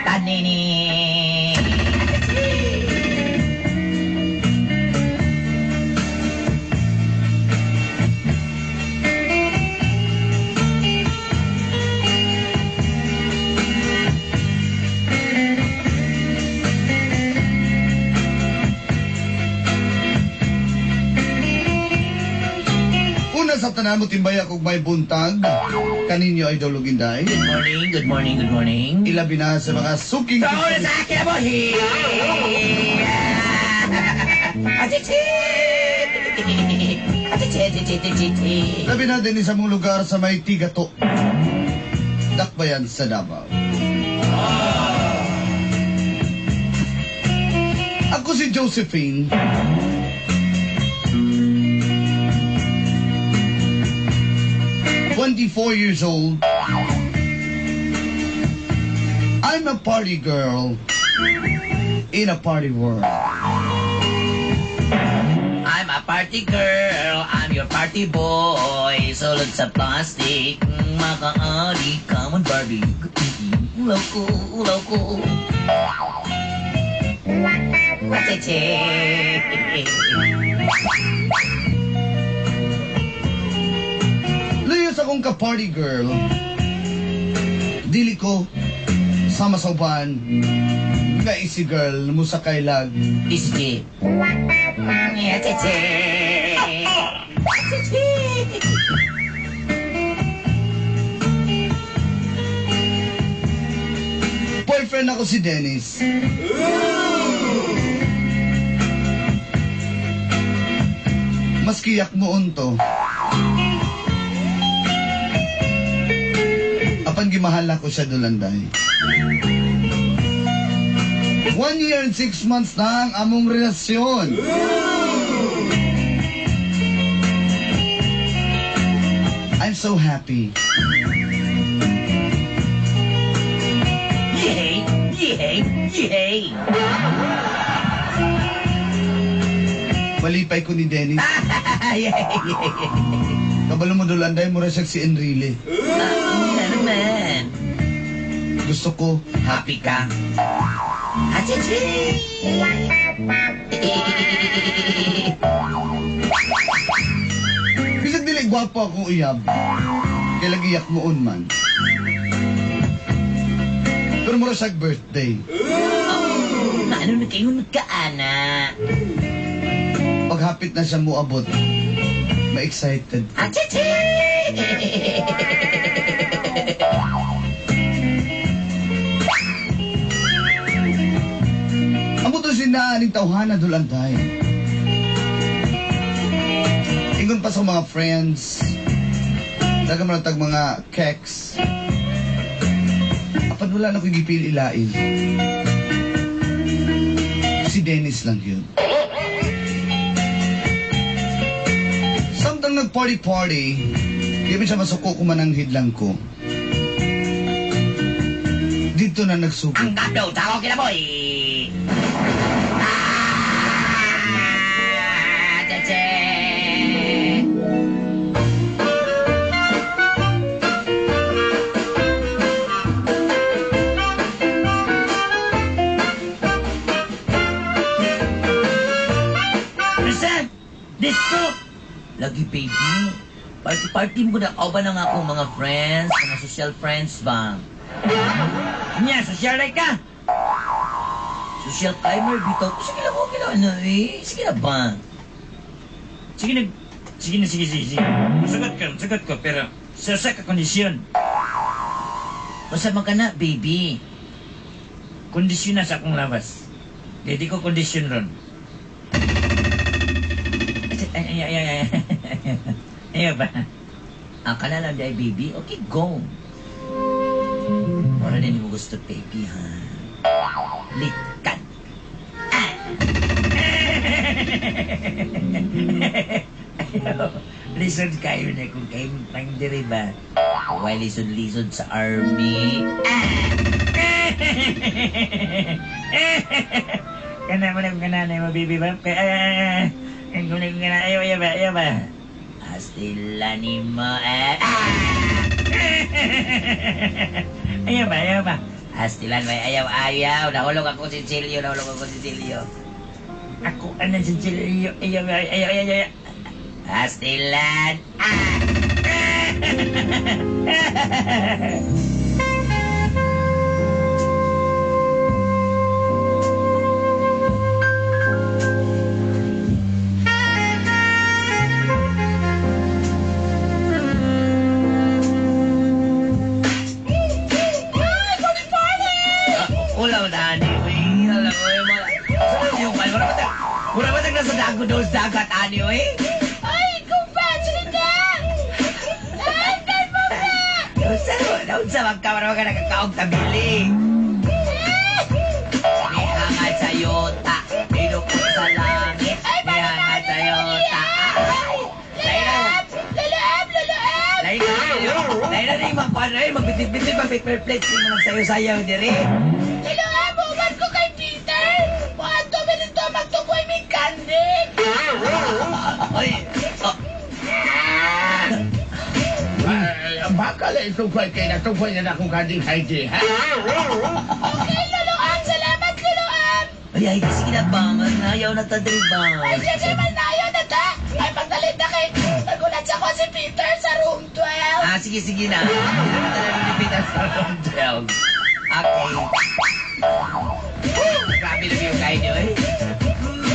Tanini. Una sa tanan mo timbaya kog may buntag. Kaninyo ay Idol Inday. Good morning, good morning, good morning. Ilabi na sa mga suking Sa sa kinabuhi! Achichi! Achichi! Labi na din sa mong lugar sa may Tigato. Dakbayan sa Davao. Ako si Josephine. 24 years old. I'm a party girl in a party world. I'm a party girl, I'm your party boy. Sulod sa plastic, makaali, come on, Barbie. Loco, loco. Achichi! Luyos akong ka-party girl. Dili ko sama sa uban nga easy girl mo sa kailag. Easy. Achichi! Achichi! Boyfriend ako si Dennis. Maski yak mo to. Apan gimahal ako siya, Dulanday. 1 year and 6 months na ang among relasyon. I'm so happy. Yay! Yay! Yay! Malipay ko ni Dennis. Yay! Kabalo mo, Dulanday, mura siya si Enrile. Ah, naman. Gusto ko happy ka. Achichi! Bisag dili gwapo akong uyab. Kay lagi yak moon man. Pero mura siya birthday. Oh, ano na kayo nagkaana? Paghapit na siya muabot, ma-excited ko. Achichi! Amo to sinaaning tawhana, Dulanday. Ingon pa sa mga friends, daga man tag mga keks. Apan wala na ko gipil ilain. Si Dennis lang yun. Samtang nag-party-party, di man siya masuko kung mananghid lang ko. Dito na nagsuko. Ang gabdo, tao kinaboy! Ah! Achichi! Listen! Disco! Lagi, baby. Party-party mo na. Kauban na nga akong mga friends, mga social friends ba? Nya, social like ka! Social climber, bitaw. Sige lang, okay lang. Ano eh? Sige na ba? Sige na, sige na, sige, sige, sige. Masagot ko, pero sa ka kondisyon. Basta man ka na, baby. Kondisyon na sa akong labas. Di ko kondisyon ron. Ay, ay, ay, ay, ay. Ayaw ba? Ah, ka na lang day, baby. Okay, go. Wala din mo gusto, baby, ha? Likat. Ah! Lisod kayo na kung kayo pang diri ba? Why lisod-lisod sa army? Kana mo na kung kana na mo, baby ba? Kaya, ang kung kana, ayaw, ayaw ba, ayaw ba? Astila ni mo, eh. Ah! Ayaw ba, ayaw ba? Astilan may ayaw ayaw. Nahulog ako si Silio, nahulog ako si Silio. Ako anang si Silio. Ayaw, ayaw, ayaw, ayaw, ayaw. Astilan. Ah! Ay, party party! Wala mo ani, uy. Wala mo, wala. Yung pal, mura ba tag, mura ba tag nasa dago doon sa dagat, ani, uy? Ay, ikaw ba? Sige na! Ay, kalma ba? Naunsa, naunsa, magkamara ka nakakaog tabili. Nihangat sa yota, pinukot sa langit. Ay, paano Nihangat sa yota. Ay! Lalaab! Lalaab! Lalaab! Lain na, lain na rin makuha na rin, magbitit-bitit, mag-paper plates, hindi mo nagsayo-sayaw diri. Lalaab! Uman ko kay Peter! Paano ba nito magtukoy may kanding? Ay, oh, Baka lang itong kay natungkoy na akong kanding Heidi, ha? Okay, Loloam! Salamat, Loloam! Ay, ay, sige na ba? Ayaw na ta diri ba? Ay, sige, man na na ta! Ay, pagdalit na kay... Nagulat sa ko si Peter sa room 12! Ah, sige, sige na. Hindi na talaga ni Peter sa room 12. Okay. Woo! Grabe na yung kain niyo, eh.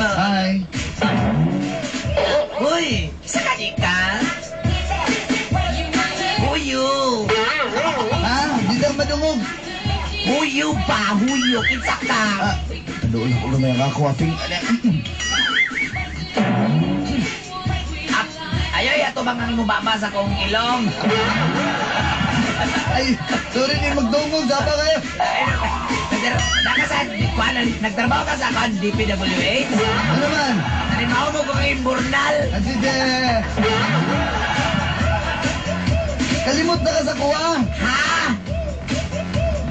Hi. Uy, isa ka di ka? Huyo! Ha? Di daw madungog. Huyo ba? Huyo! Kinsa ka? Ah, doon ako lumaya ka ako ating... Ah, Ayaw, ato bang ang mubaba sa kong ilong? Ay, sorry din magdungog. Saba kayo. Ay, nagtrabaho ka sa kan DPWH? Ano man? Nalimaw mo kung imburnal. Asi de... Kalimot na ka sa kuha. Ha?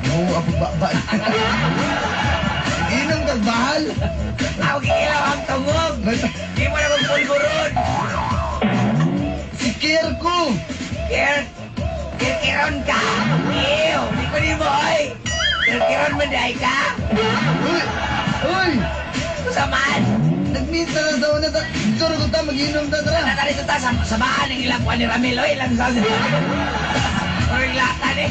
Oo, apo ba ba. Inom kag bahal. Ako kikilaw ang tungog. Di mo na kong pulburon. Si Kirko. Kir... Kirkiron ka. Ew, di ko ni mo, oy. Kirkiron mo dahil ka. Uy! Uy! Kusamaan. Nag-meet na lang sa una ta. Dito ko ta, mag-inom ta, tara. Natali ito ta, samaan ang ilang kuha ni Ramil, oy. Ilang sa... Pero ilatan eh.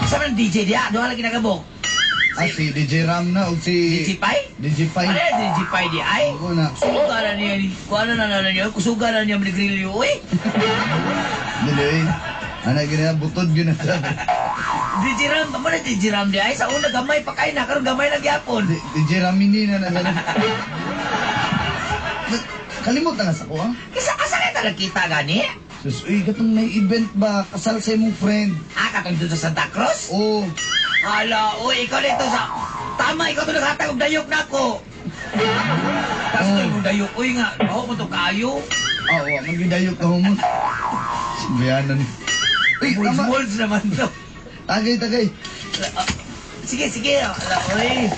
Sa man DJ diya, doon lagi nagabok. Ah, si DJ Ram na o si... DJ Pai? DJ Pai. Ano yan, DJ Pai di ay? Ako na. Kusuga na niya, kuha na na na niya, kusuga na niya manigrilyo, uy. Dili, eh. Anak gina, butod gina sa. DJ Ram, mo na DJ Ram di ay? Sa una gamay pa kayo na, karon gamay lang gyapon. DJ Ramini na na. Kalimot na nga sa ko, ha? Kisa asa kita nagkita gani? Sus, uy, katong may event ba? Kasal sa imong friend. Ah, katong dito sa Santa Cruz? Oh, Hala, uy, ikaw dito sa... Tama, ikaw to naghatag og dayok na ako. Kaso Oh. oh. dayok, uy nga, baho mo to kayo. ah, wa, magidayok ka mo. Sibayanan ni. Uy, tama. Wolves naman to. Tagay, tagay. Sige, sige. Hala, uy.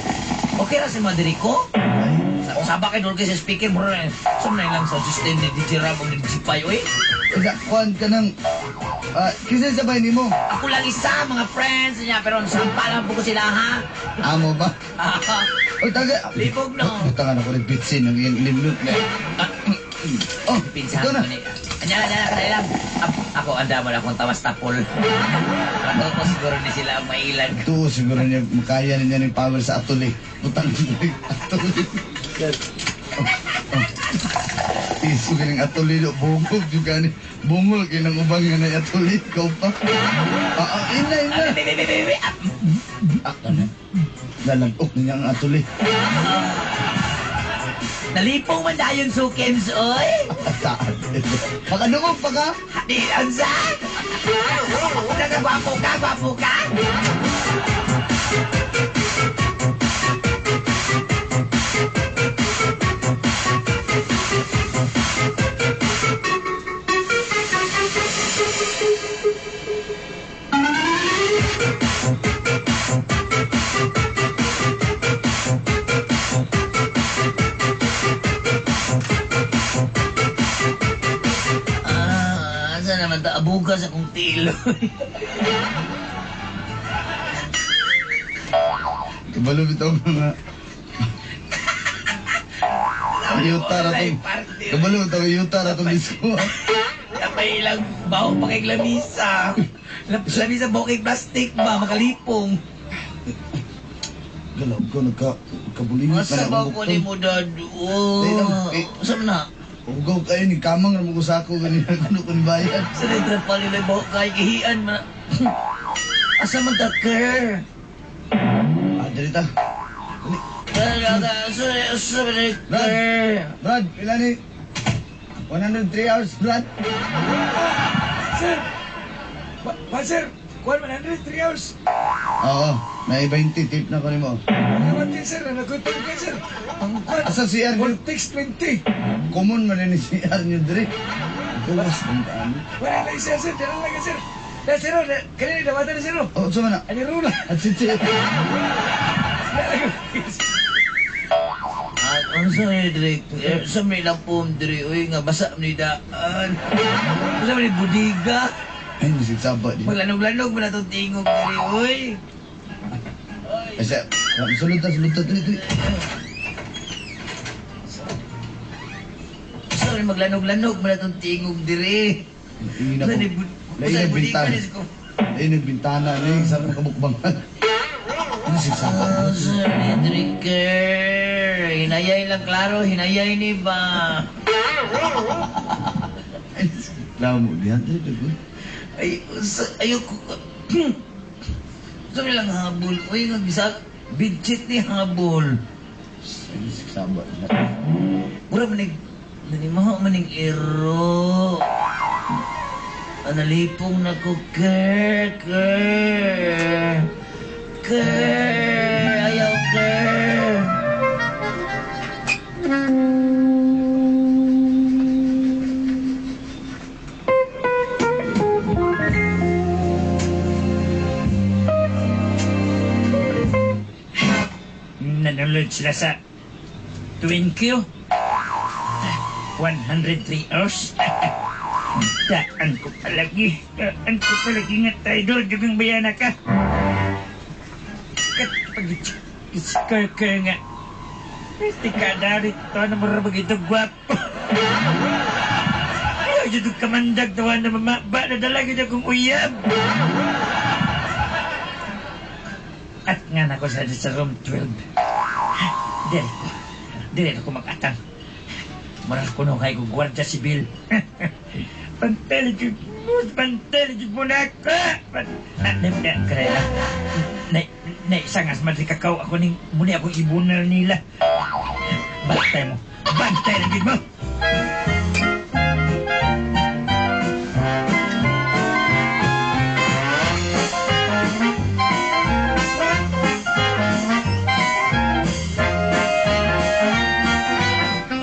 Okay ra si Madrico? Ay, Saba kay Dolce sa speaker, mura na. Sum na lang sa system ni DJ Ram o ni DJ Pai, uy. Isa, kuhan ka ng... Ah, kisa sabay ni mo. Ako lang isa, mga friends niya, pero sampa lang po ko sila, ha? Amo ba? Uy, tagay. Libog, no? Butangan ako rin bitsin ng iyang limnot na. Oh, Pinsan ito na. ko ni. Anya lang, anya lang, lang. Ako, anda mo na akong tawas tapol. Ako ko siguro ni sila ang mailan. Ito, siguro niya, makaya niya ng power sa atol eh. Butang atol. Oh, oh. Iso ka ng atol eh, bungol juga ni. Bungol kayo ng ubang nga na atol eh. Ikaw pa. Ah, ah, ina, ina. Be, be, be, be, be. Ah, Ah, ano? Lalagok niya ang atol eh. Nalipong man dayon sukims, oy. Saan? Pakadungog pa ka? Di, unsa? Nagagwapo ka, gwapo ka? Asa naman ta abuga sa kong tilo. Kabalo bitaw mga yuta ra tong. Kabalo bitaw yuta ra tong disco. May ilang baho pa kay lamisa. Lamisa baho kay plastic ba makalipong. Galaw ko nagka kabulimit Asa na ba akong ko ni bukton. mo dad? Oh, asa man na? Ugaw kayo ni kamang ra mo ko sako ganina kuno kun bayad. Sa nagtrapal nila baho kay kihian man. Asa man ta ker? Ah, dali ta. Asa man ni ker? Brad, pila ni 103 hours, Brad. Sir! Ba, sir? Kuan 103 hours. Oo, may 20 tip na ko nimo. Salamat din, sir. Nagutong ka, sir. Ang kuan. Asa CR nyo? Vortex 20. Common man ni CR nyo diri. Gawas ang taan. Wala lang siya, sir. Dala lang, sir. Na, sir, oh, kanina dawatan ni sir. Oh. Oh, sa man na? Ani rula. At sitsi. Ah, unsa ni diri? Sa may lampom diri uy nga basa man ni daan. Unsa man ni budiga? Ay, nasigsaba di. Maglanog-lanog man atong tingog diri uy. Ay, sa, sulod ta, sulod ta, dili, dili. Unsa man maglanog-lanog man atong tingog diri. Lain Unsa na ni po. Lain unsa na ni budiga bintana. ni sa Lain na bintana ni sa mga kabukbangan. Nasigsaba. Ah, unsa ni diri ker? Hinayay lang klaro, hinayay ni ba? Ay, lamo diyan, dili, dili. Ay, unsa ayoko. Unsa man lang habol uy nga bisa bidget ni habol. Ay, nasigsaba diyan. Mura manig nanimaho maning iro. Analipong na ko, ker, ker. Ker, ayaw, ker. Nanonood sila sa Twin Q. 103 hours. Daan ko palagi. Daan ko palagi nga tayo doon. Dugang bayana ka. Kat pag nga. Pwede ka narito na marabag ito gwapo. Ayaw dyan kamandag tawa na mamaba na dala gid akong uyab. At nga na ko sa room 12. Dili ko. Dili ko mag-atang. Maral ko nung kay ko gwardiya sibil. Panteli jud mo, panteli jud mo na ka. Na, kaya na, na, isang as madri kakao ako ning muni akong ibunal nila. Bantay mo. Bantay na jud mo.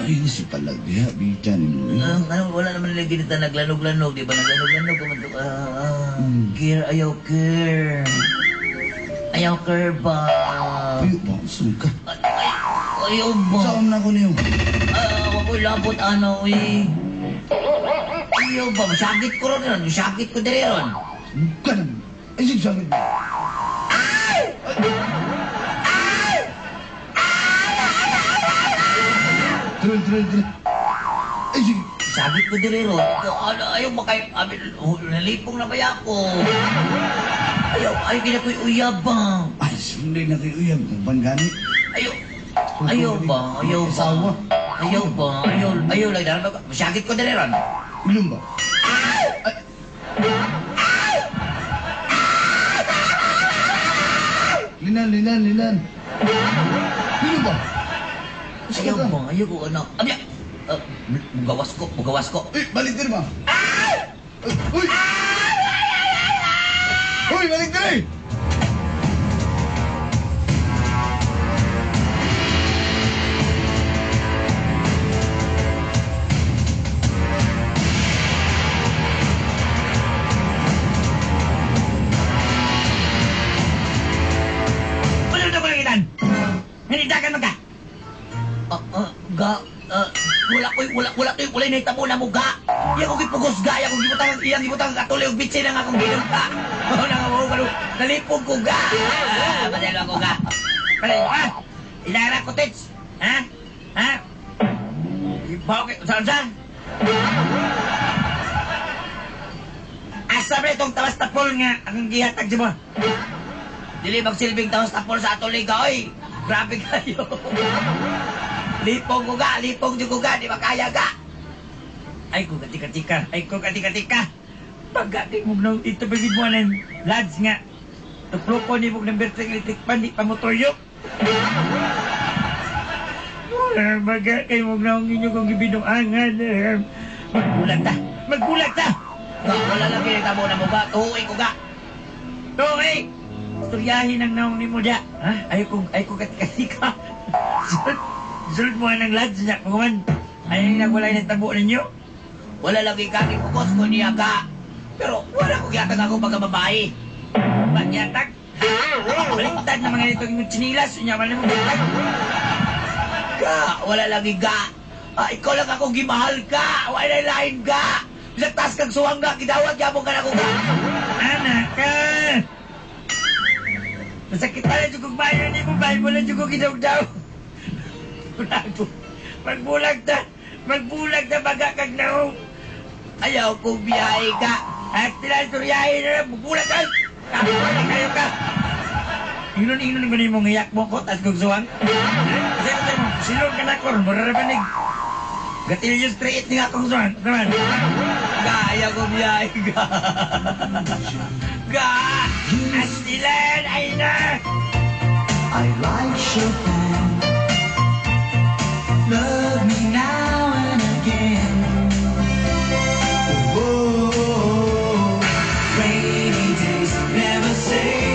Ay, si palag diha, bida ni mo. Ano, wala naman nila ginita naglanog-lanog, di ba? Naglanog-lanog, Ker, ayaw, ker. Ayaw, ker ba? Ayo ba, saan ka? Ay, ayaw ba? Saan na ko niyo? Ah, wag ko'y labot, ano, eh. Ayaw ba? Masakit ko ron, ron. Masakit ko diri ron. Ganun. Ay, sigsakit mo. Tuloy, tuloy, tuloy. Ay, sige. Sakit ko diri ron. Ano, ayaw ba kayo, abi, nalipong na ba ako? Ayaw, ayaw kina ko'y uyab ba? Ay, sunday na kayo uyab. Kung gani. Ayaw, ayaw ba? Ayaw ba? Asawa. Ayaw ba? Ayaw, ayaw lang. Dahil masakit ko diri ron. Ilong ba? Ay. Linan, linan, linan. Ilong ba? Ayaw ba? Ayaw ko, ano? Abi, mugawas ko, mugawas ko. Uy, balik din ba? Uy! Uy, balik din! Ano na ko lang ilan? Nanidagan man ka. Ga, wala ko'y, wala, wala ko'y, wala nahitabo na mo, ga. Iya ko gipugos ga, iya ko gibutang, iyang gibutang atuli og bitsin ang akong ginom ka. Mao na nga mo nalipong ko ga. Ah, padelo ako ga. Padelo ah. Ilara ko tits. Ha? Ha? Ibaw kay saan saan? Asa ba itong tawas tapol nga akong gihatag sa mo? Dili magsilbing tawas tapol sa atuli ka, oy. Grabe kayo. Lipong ko ga, lipong di ko ga, di makaya ga. Ay ko katika-tika, ay ko katika-tika. Pagkating mo nung ito pagid mo ng lads nga. Tuploko ni mo ng berteng electric pan, di pa motoryok. Baga kay mo naong inyo kong gibinuangan. Magbulag ta, magbulag ta. Ga, wala lang kinita mo na mo ga, tuhuin ko ga. Tuhi! Istoryahin ang naong ni mo da. Ha? Ay ko katika-tika. Sulod mo ang lads niya, kuman. Ay, nagwalay ng tabo ninyo. Wala lagi ka, gipugos ko niya ka. Pero wala ko gihatag ako pagkababae. Pagyatag? Baliktad na mga nitong imong tsinilas. Unya, wala mo gihatag. Ga, wala lagi ga. Ah, ikaw lang ako gimahal ka. Wala na lain ga. Bisag taas kang suwang ga, gidawat gyapon ka na ko ga. Anak ka. Masakit na jud kog bayo ni mo, bayo mo lang jud kog gidawdaw. Magbulag ta. Magbulag ta baga kag naong. Ayaw kong biyahe ka. At sila istoryahin na lang, bubulag ka. Tapos na kayo ka. Ingnon-ingnon ko ni mong iyak mo ko, tas kong suwang. Kasi ko tayo mo, silong ka na ko, mararabanig. Gatilyo straight ni akong suwang. Naman. Ga, ayaw kong biyahe ka. Ga! Astilan, ay na! I like Chopin. Love me now and again. Whoa, rainy days never say